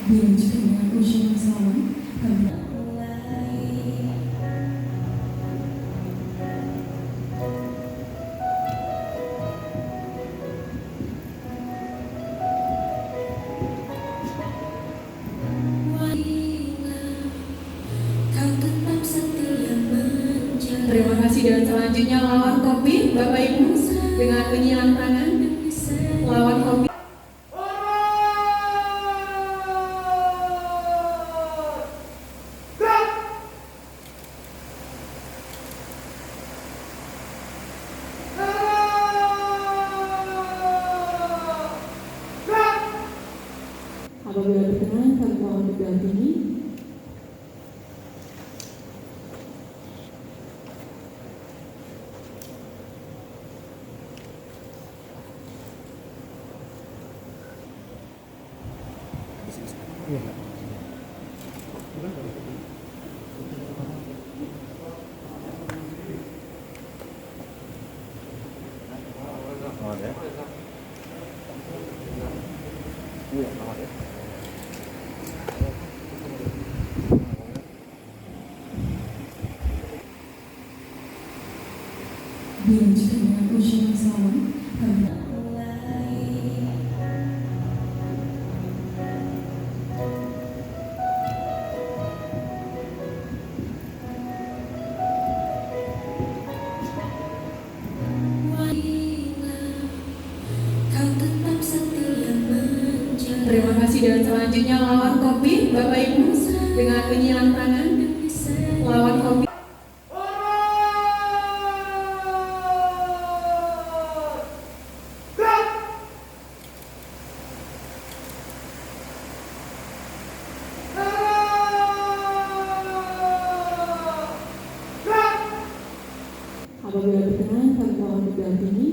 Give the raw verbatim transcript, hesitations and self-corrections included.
Dilanjutkan dengan ucapan salam. Kami Terima kasih, dan selanjutnya lawan kopi, Bapak Ibu, dengan penyilang tangan. Lawan kopi. Apabila berkenan, kami mohon didampingi. Dilanjutkan dengan ucapan salam. Kami Terima kasih, dan selanjutnya lawan kopi, Bapak Ibu, dengan penyilang tangan. Lawan kopi. Apabila berkenan, kami mohon didampingi.